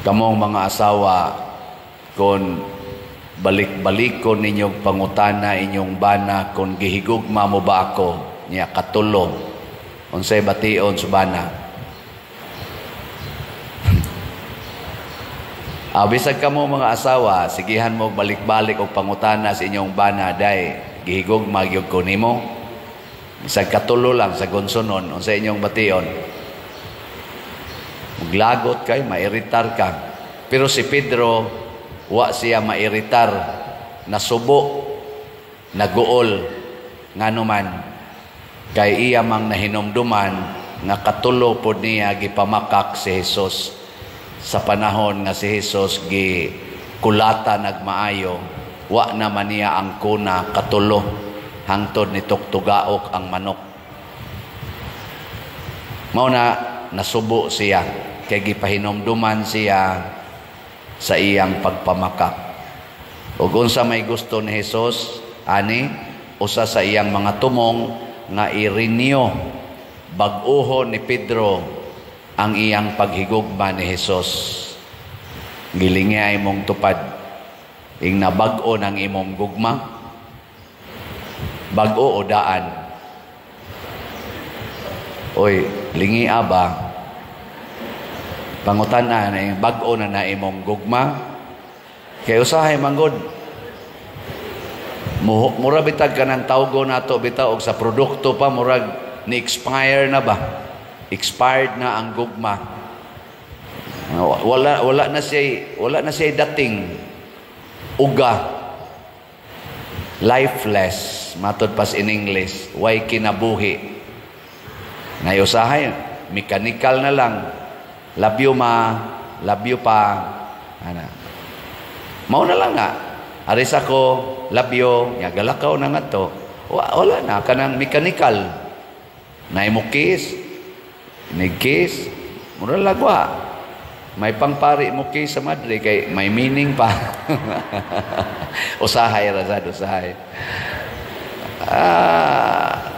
Kamong mga asawa, kung balik-balikon ninyong pangutana inyong bana kung gihigugma mo ba ako, niya katulo, unsay bation sa bana? Bisag kamo mga asawa, sigihan mo balik-balik og pangutana sa inyong bana, day, gihigugma gyud ko nimo. Bisag katulo lang sa gonsonon, unsay inyong bation? Maglagot kay, mairitar ka. Pero si Pedro, wa siya mairitar, nasubo, naguol, nganuman, kay iya mang nahinumduman nga katulo pod niya gipamakak si Jesus sa panahon nga si Jesus gi kulata nagmaayo, wa naman niya ang kuna katulo hangtod ni tuktugaok ang manok. Mao na nasubo siya kay gipahinumduman siya sa iyang pagpamakak. Ug unsa may gusto ni Jesus ani, usa sa iyang mga tumong nga i-renew, bag-ohon ni Pedro ang iyang paghigugma ni Jesus. Gilingi imong tupad ing nabag-o ng imong gugma, bag-o o daan? Oy, lingi ba? Pangutan-a na bag-o na na imong gugma. Kay usahay manggod. Mura bitag ka ng tawgo nato bitaw og sa produkto pa murag ni expire na ba? Expired na ang gugma. Wala na siya dating uga. Lifeless, matod pas in English, way kinabuhi. Nay usahay, mechanical na lang. Love you ma, love you pa. Ana. Mao na lang nga. Aris ako, love you, nya galakaw na nga to. Wala na kanang mechanical. Nay mo kiss, ni kiss, mura lagwa. May pangpari mo kiss sa madre kay may meaning pa. Usahay ra sad, usahay.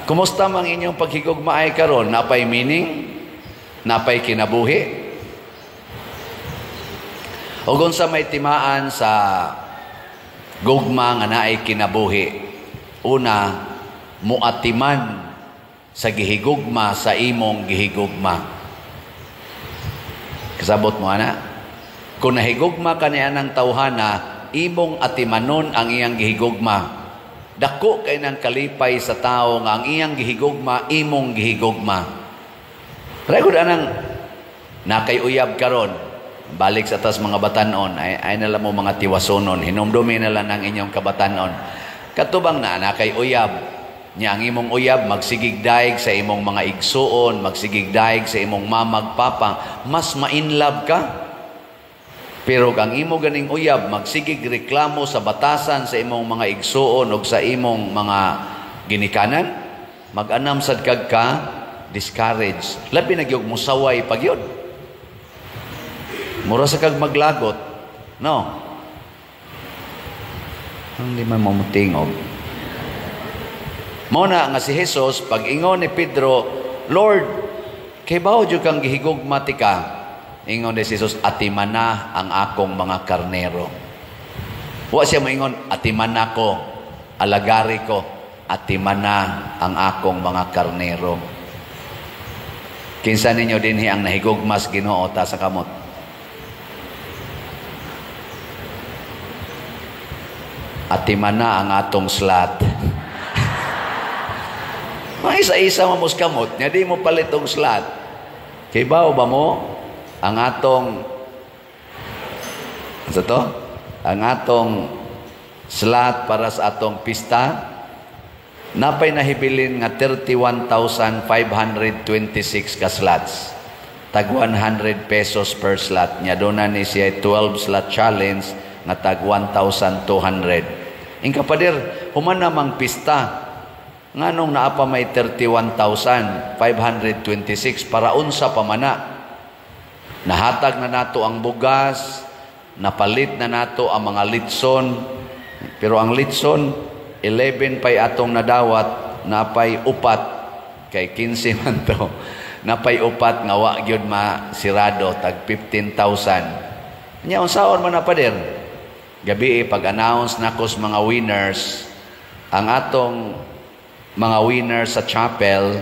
Kumusta mang inyong paghigugmaay karon? Napay meaning? Napay kinabuhi? Ug unsa may timaan sa gugma nga naay kinabuhi? Una, muatiman sa gihigugma sa imong gihigugma. Kasabot mo ana? Kung nahigugma ka niya ng tawhana, imong atimanon ang iyang gihigugma. Dako kay nang kalipay sa tao nga ang iyang gihigugma, imong gihigugma. Regod anang nakay uyab karon, balik sa tas mga batanon, ay na lang mo mga tiwasonon, hinumdumi na lang ang inyong kabatanon. Katubang na nakay uyab, niya ang imong uyab magsigig daig sa imong mga igsuon, magsigig daig sa imong mamag papa, mas ma-inlove ka. Pero ang imo ganing uyab magsigig reklamo sa batasan sa imong mga igsuon og sa imong mga ginikanan, mag-anam sad kag ka discourage. Labi na gyud musaway pagyud. Mura sa kag maglagot. No. Hindi man mamutingog. Mao na nga si Jesus, pag ingon ni Pedro, Lord, kay bawo jud kang gihigugma ti ka? Ingon ni Jesus, atimana ang akong mga karnero. Wa siya moingon, atimana ko, alagari ko, atimana ang akong mga karnero. Kinsa ninyo dinhi ang nahigugmas Ginoo ta sa kamot? Atimana ang atong slat. Mga isa-isa mo kamot, nga di mo palit og slat. Kay bawo ba mo ang atong sa to? Ang atong slat para sa atong pista napay nahibilin nga 31,526 ka slots. Tag 100 pesos per slot. Nya doon na ni siya 12 slot challenge nga tag 1,200. Ingka pader, human namang pista nganong naa pa may 31,526 para unsa pa mana. Nahatag na nato ang bugas, napalit na nato ang mga litson, pero ang litson 11 pay atong nadawat, napay upat kay 15 man to. Napay upat nga wa gyud masirado tag 15,000. Nya unsaon man na, pader? Gabi pag-announce nako sa mga winners, ang atong mga winners sa chapel,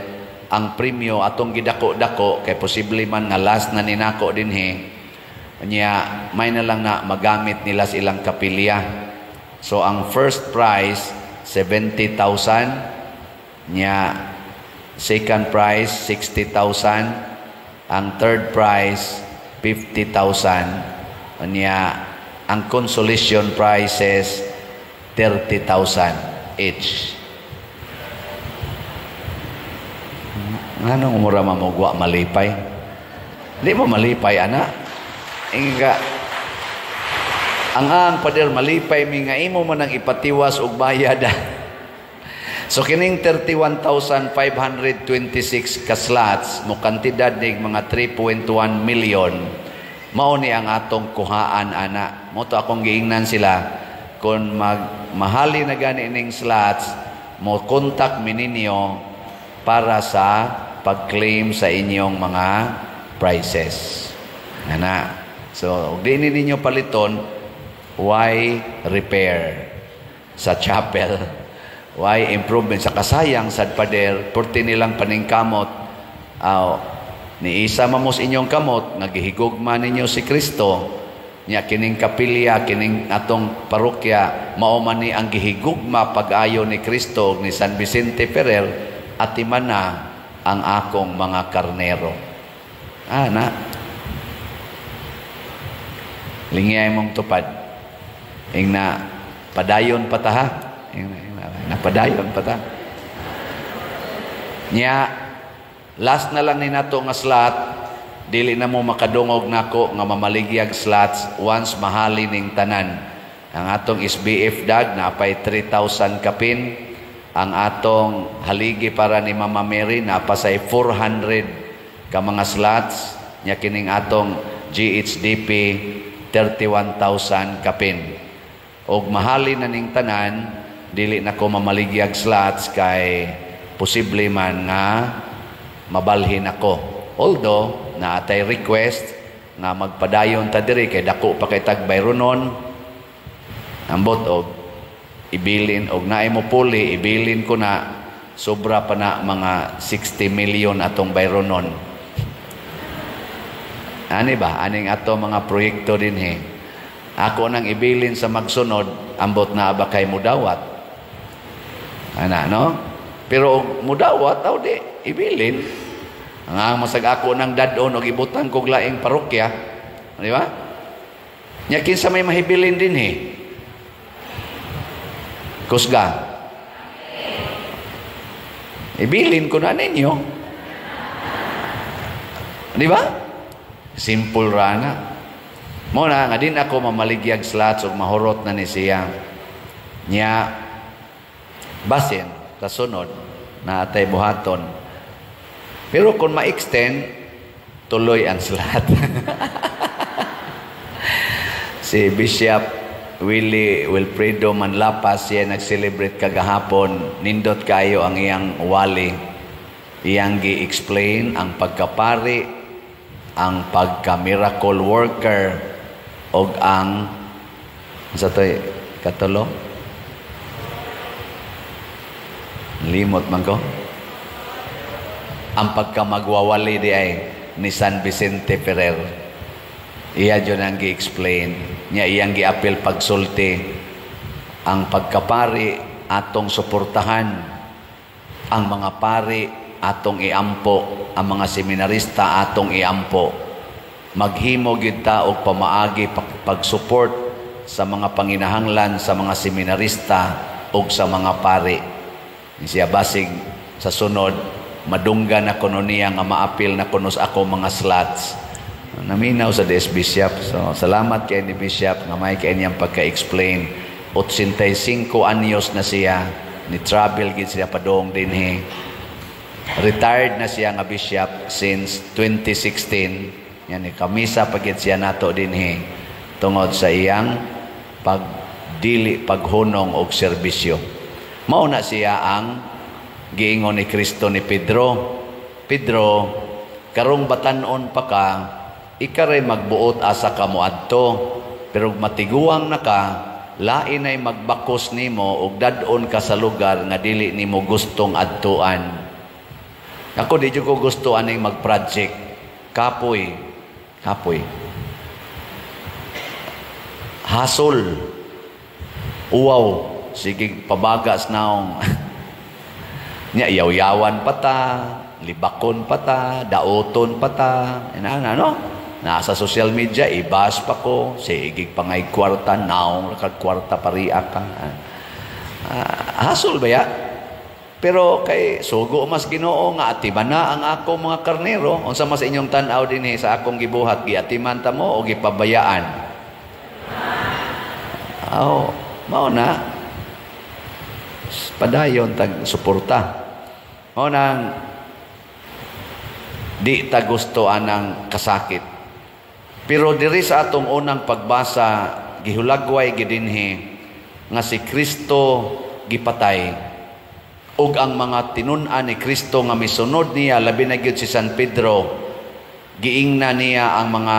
ang premyo atong gidako-dako kay posible man nga last na ni nako dinhi. Nya may na lang na magamit nila sa ilang kapilya. So ang first prize 70,000, nya second prize 60,000, ang third prize 50,000, nya ang consolation prizes 30,000 each. Nganong mura mamugwa malipay? Di mo malipay, ana. Inga ang pader malipay mi nga imo man ang ipatiwas og bayad. So kining 31,526 ka slots mo kantidad nig mga 3.1 million, mao ni ang atong kuhaan ana. Mo to akong giingnan sila kung magmahali na gani ning slots, mo contact mi ninyo para sa pag-claim sa inyong mga prizes. Ana. So, og di ninyo paliton, why repair sa chapel? Why improvement? Sa kasayang sad pader, purti nilang paningkamot, ni isa mamos inyong kamot, nga gihigugma ninyo si Kristo, nya kining kapilya, kining atong parokya, mao man ni ang gihigugma pag-ayo ni Kristo ug ni San Vicente Ferrer, atiman na ang akong mga karnero. Ana. Lingiyay mong tupad. Ingna, padayon pa ta ha. Ingna, ingna, padayon pa ta. Nya, last na lang ni nato nga slot, dili na mo makadungog nako nga mamaligyag slots once mahali ning tanan. Ang atong SBF dag napay 3,000 kapin. Ang atong haligi para ni Mama Mary napasay 400 ka mga slots. Nya kining atong GHDP 31,000 kapin. Og mahali na ning tanan, dili na ko mamaligyag slots kay posible man nga mabalhin ako. Although naatay request nga magpadayon ta diri kay dako pa kay tagbayronon, ambot og ibilin og naay mo puli, ibilin ko na, sobra pa na mga 60 million atong bayronon. Ani ba? Aning ato mga proyekto dinhi. Ako nang ibilin sa magsunod, ambot na ba kay mudawat? Ana, no? Pero og mudawat, aw di, ibilin. Ang masag ako nang dadon og ibutang kog laing parokya, di ba? Nya kinsa may mahibilin dinhi? Kusga. Ibilin ko na ninyo. Di ba? Simple ra na. Mo na nga din ako mamaligyag slots ug mahurot na ni siya. Nya basin kasunod na atay buhaton. Pero kung ma-extend, tuloy ang slot. Si Bishop Willie Wilfredo Manlapas siya nag-celebrate kagahapon. Nindot kayo ang iyang wali. Iyang gi-explain ang pagkapari, ang pagka-miracle worker, og ang sa to'y katulo? Limot man ko. Ang pagkamagwawali di ay ni San Vicente Ferrer. Iya dyan ang gi-explain. Niya iyang gi-apil pagsulti. Ang pagkapari atong suportahan. Ang mga pari atong iampo. Ang mga seminarista atong iampo. Maghimo gyud ta og pamaagi pag-support sa mga panginahanglan sa mga seminarista ug sa mga pari. Siya basig sa sunod madungga na kuno niya nga maapil na kuno sa ako mga slots. Naminaw sa DS Bishop. So salamat kay ni Bishop nga may kay niyang pagka-explain. 85 anyos na siya, ni travel gid siya padung dinhi. Retired na siya nga bishop since 2016. Yan ni kamisa pagid siya nato dinhi tungod sa iyang pagdili paghunong og serbisyo. Mao na siya ang giingon ni Kristo ni Pedro. Pedro, karong batan-on pa ka, Ikaray magbuot asa ka moadto, pero matiguang na ka, lain ay magbakos nimo ug dad-on ka sa lugar nga dili nimo gustong adtuan. Ako, di ko gusto aning mag-project. Kapoy. Kapoy. Hasol. Uwaw. Sige, pabagas naong. Nya, yaw-yawan pa ta, libakon pa ta, daoton pa ta. Ina, ano? Nasa social media, ibas pa ko. Sige, pangay kwarta, naong kag kwarta pariya ka. Hasol ba ya? Pero kay sugo mas Ginoo nga atiman na ang ako mga karnero. Unsa mas inyong tan-aw dinhi sa akong gibuhat, giatiman ta mo o gipabayaan? Aw, mao na. Padayon tag suporta. Mao nang di ta gusto anang kasakit. Pero diri sa atong unang pagbasa, gihulagway gidinhi nga si Kristo gipatay ug ang mga tinun-an ni Kristo nga misunod niya, labi na gyud si San Pedro, giingna niya ang mga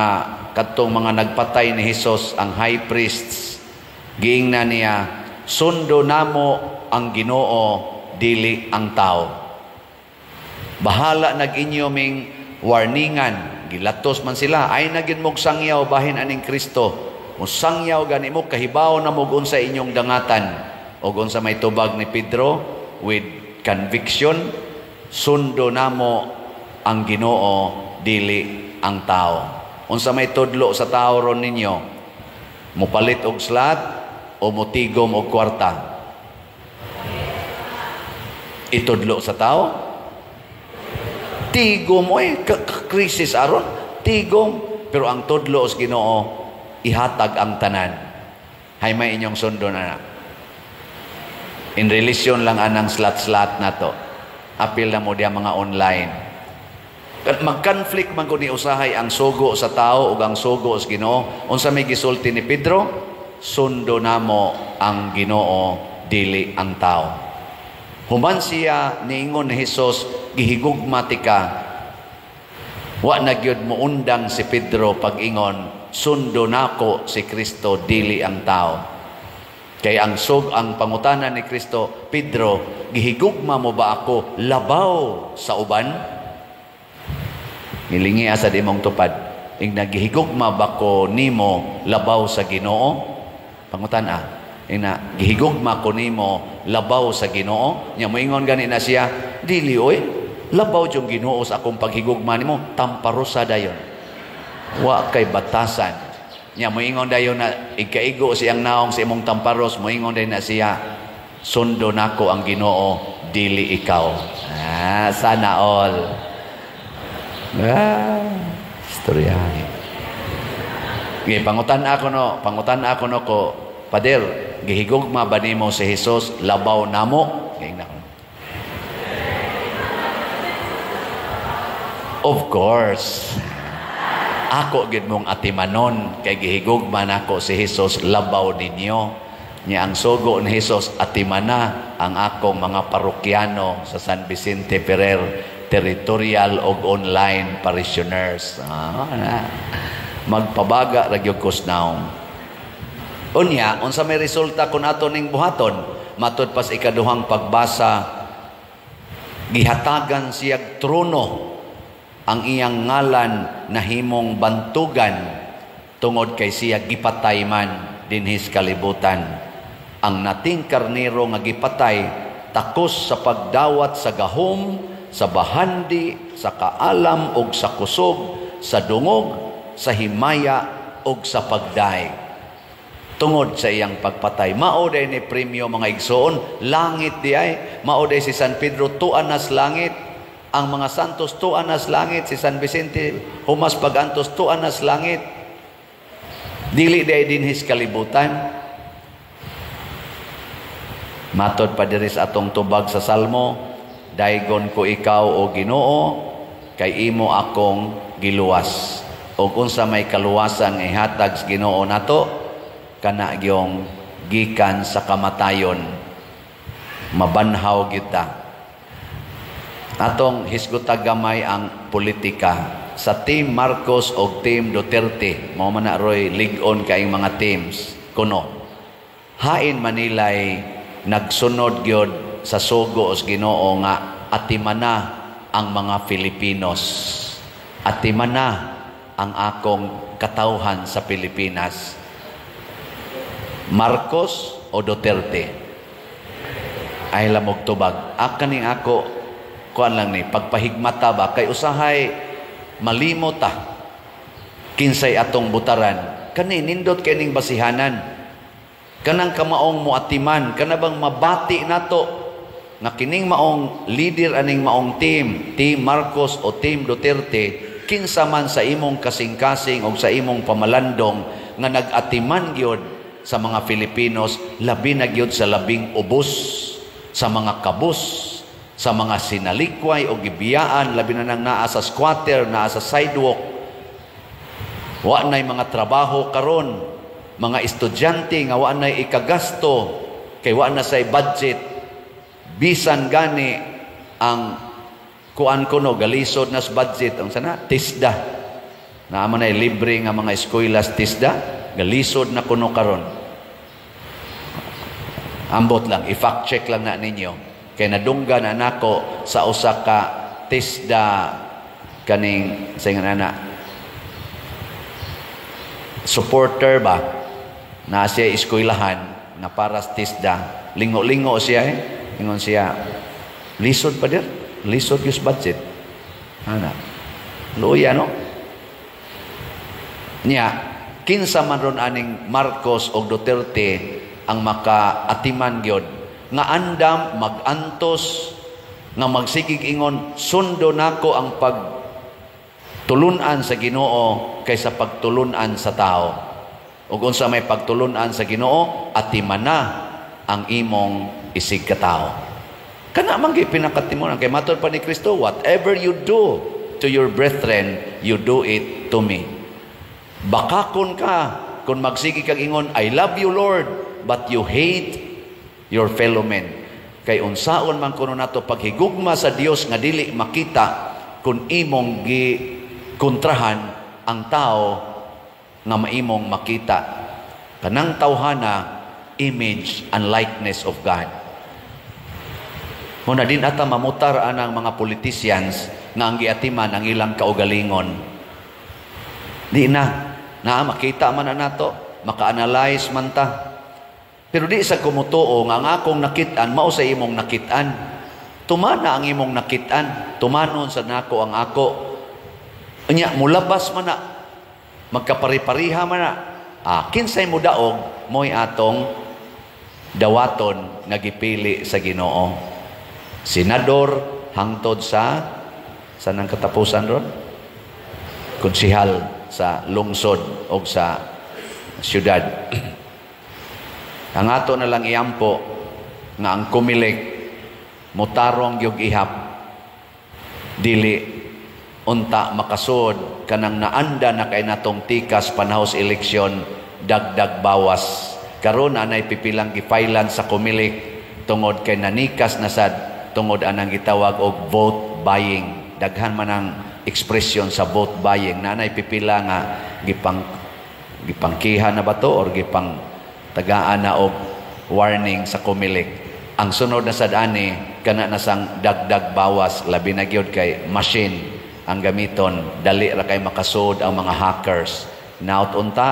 kadtong mga nagpatay ni Hesus, ang high priests, giingna niya, "Sundo namo ang Ginoo, dili ang tao. Bahala nag inyo ming warningan." Gilatos man sila, "Ay na gyud mog sangyaw bahin aning Kristo. Mo sangyaw gani mo, kahibaw na mo unsa inyong dangatan." Og unsa may tubag ni Pedro with conviction? "Sundo namo ang Ginoo, dili ang tao." Unsa may tudlo sa tao ron ninyo? Mupalit og slot o mutigom og kwarta? Itudlo sa tao? Tigom oy, krisis aron, tigom. Pero ang tudlo sa Ginoo, ihatag ang tanan. Hay may inyong sundon ana. In relation lang anang slot-slot na to. Apil na mo diya mga online. Mag-conflict man ko ni usahay ang sugo sa tao ug ang sugo sa Ginoo. Unsa may gisulti ni Pedro? "Sundo namo ang Ginoo, dili ang tao." Human siya niingon ni Hesus, "Gihigugma tika." Wa na gyud moundang si Pedro pag-ingon, "Sundo nako si Kristo, dili ang tao." Kay ang pangutana ni Kristo, "Pedro, gihigugma mo ba ako labaw sa uban?" Ngilingi asa di mong tupad. Ing nagihigugma ba ko nimo labaw sa Ginoo? Pangutana. Ing na gihigugma ko nimo labaw sa Ginoo? Nya moingon gani na siya, "Dili oy, labaw yung Ginoo sa akong paghigugma nimo." Tamparosa dayon. Wa kay batasan. Nya moingon dayon na ikaigo siyang naong sa imong tamparos, moingon dayon na siya, "Sundo nako ang Ginoo, dili ikaw." Ah, sana all. Ah, istorya. Okay, pangutan ako no ko, "Pader, gihigugma ba nimo si Hesus labaw namo?" Giingna ko. Of course. Ako gid mong atimanon kay gihigugma nako si Hesus labaw ninyo. Nya ang sugo ni Hesus, atimana ang akong mga parokyano sa San Vicente Ferrer territorial og online parishioners. Ah, magpabaga ra gyud kos naong. Unya, unsa may resulta kun ato ning buhaton? Matud pas ikaduhang pagbasa, gihatagan siyag trono, ang iyang ngalan nahimong bantugan tungod kay siya gipatay man dinhis kalibutan. Ang nating karnero nga gipatay takos sa pagdawat sa gahom, sa bahandi, sa kaalam og sa kusog, sa dungog, sa himaya og sa pagdaig. Tungod sa iyang pagpatay, mao day ni premyo, mga igsoon, langit di ay. Mao day si San Pedro tuan nas langit. Ang mga santos tuan nas langit, si San Vicente humas pagantos tuan nas langit. Dili day dinhis kalibutan. Matod pa diri sa atong tubag sa Salmo, "Daygon ko ikaw, o Ginoo, kay imo akong giluwas." O kung sa may kaluwasan nga ihatag sa Ginoo nato, kana gyong gikan sa kamatayon, mabanhaw kita. Atong hisgutag gamay ang politika. Sa Team Marcos o Team Duterte, mao man na roy lig-on kaayong mga teams kuno. Hain Manilay nagsunod gyud sa sugo sa Ginoo nga atimana ang mga Filipinos? Atimana ang akong katawhan sa Pilipinas. Marcos o Duterte? Ay lamog tubag. Akaning ako kuan lang ni pagpahigmata ba, kay usahay malimot ta kinsay atong butaran. Kani nindot kay ning basihanan, kanang kamaong moatiman, kana bang mabati nato nga kining maong leader aning maong team, Team Marcos o Team Duterte, kinsa man sa imong kasing-kasing o sa imong pamalandong nga nag-atiman gyud sa mga Filipinos, labi na gyud sa labing ubos, sa mga kabus, sa mga sinalikway o gibiyaan, labi na nang naa sa squatter, naa sa sidewalk, wa na'y mga trabaho karon, mga estudyante nga wa na'y ikagasto kay wa na say budget, bisan gani ang kuan kuno galisod nas budget ang sana TESDA, naa man ay libre nga mga eskwela sa TESDA, galisod na kuno karon. Ambot lang, i-fact check lang na ninyo kay nadunggan na nako sa usa ka TESDA kaning sa nga na supporter ba na siya eskwelahan nga para sa TESDA. Lingo-lingo siya eh. Ingon siya, lisod pa dir, lisod yung budget ana, luya no niya. Kinsa man ron aning Marcos o Duterte ang makaatiman gyud nga andam magantos, nga magsigig ingon, "Sundo nako ang pag tulunan sa Ginoo kaysa pagtulunan sa tao"? Ug unsa may pagtulunan sa Ginoo? Atimana ang imong isig katao. Kana man gyud pinakatimunan, kay matod pa ni Kristo, "Whatever you do to your brethren, you do it to me." Bakakon ka kung magsige kag ingon, "I love you, Lord," but you hate your fellow men. Kay unsaon man kuno nato paghigugma sa Dios nga dili makita kung imong gi kontrahan ang tao nga maimong makita? Kanang tawhana, image and likeness of God. Muna din ata mamutar anang mga politicians nga ang giatiman ang ilang kaugalingon. Di na. Na makita man na nato, maka-analyze man ta. Pero di sa kumutuo nga ang akong nakit-an mao sa imong nakit-an. Tumana ang imong nakit-an, tumanon sa nako ang ako. Unya mulabas man na, magkapari-pariha man na. Ah, kinsay mo daog, mo'y atong dawaton nga gipili sa Ginoo. Senador hangtod sa nang katapusan ron, konsihal sa lungsod o sa syudad. Ang ato na lang iampo nga ang Comelec mutarong gyud ihap, dili unta makasud kanang naanda na kay natong tikas panahos eleksyon, dagdag bawas. Karon anay pipilang gifailan sa Comelec tungod kay nanikas na sad tungod anang gitawag og vote buying. Daghan man ang ekspresyon sa vote buying. Nanay pipila nga gipangkiha na ba to or gipang tagaan na og warning sa Comelec. Ang sunod na sad ani, kana na sang dagdag bawas, labi na gyud kay machine ang gamiton, dali ra kay makasud ang mga hackers. Naot unta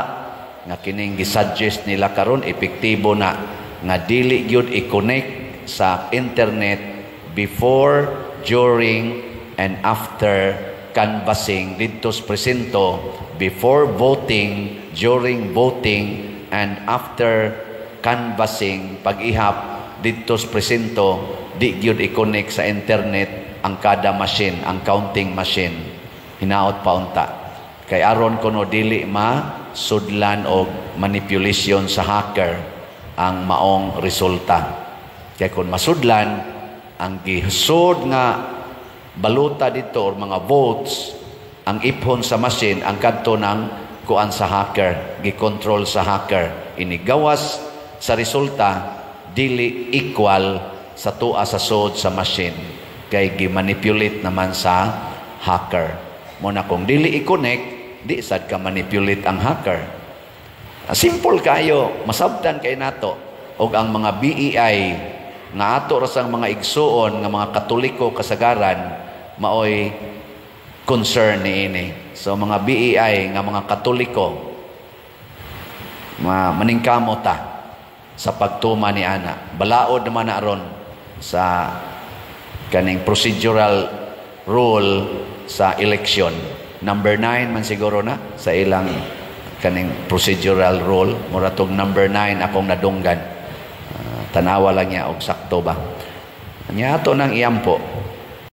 nga kining gisuggest nila karon epektibo na nga dili gyud i-connect sa internet before, during and after canvassing didto sa presinto, before voting, during voting and after canvassing, pag-ihap didto sa presinto, di gyud i-connect sa internet ang kada machine, ang counting machine. Hinaot pa unta. Kay aron kuno dili ma sudlan og manipulation sa hacker ang maong resulta. Kay kung masudlan ang gisud nga baluta dito or mga votes, ang iphon sa machine ang kadto ng kuan sa hacker, gikontrol sa hacker. Inigawas sa resulta, dili equal sa tuwa sa sud sa machine kay gimanipulate naman sa hacker. Mao na kung dili i-connect, di sad ka manipulate ang hacker. Simple kayo, masabtan kay nato og ang mga BEI nga ato ra sang mga igsuon nga mga Katoliko kasagaran maoy concern niini. So mga BEI nga mga Katoliko, maningkamo ta sa pagtuma ni ana. Balaod naman na aron sa kaning procedural rule sa election. Number 9 man siguro na sa ilang kaning procedural rule. Mura tog number 9 akong nadunggan. Tanawa lang niya og sakto ba. Nya ato nang iampo.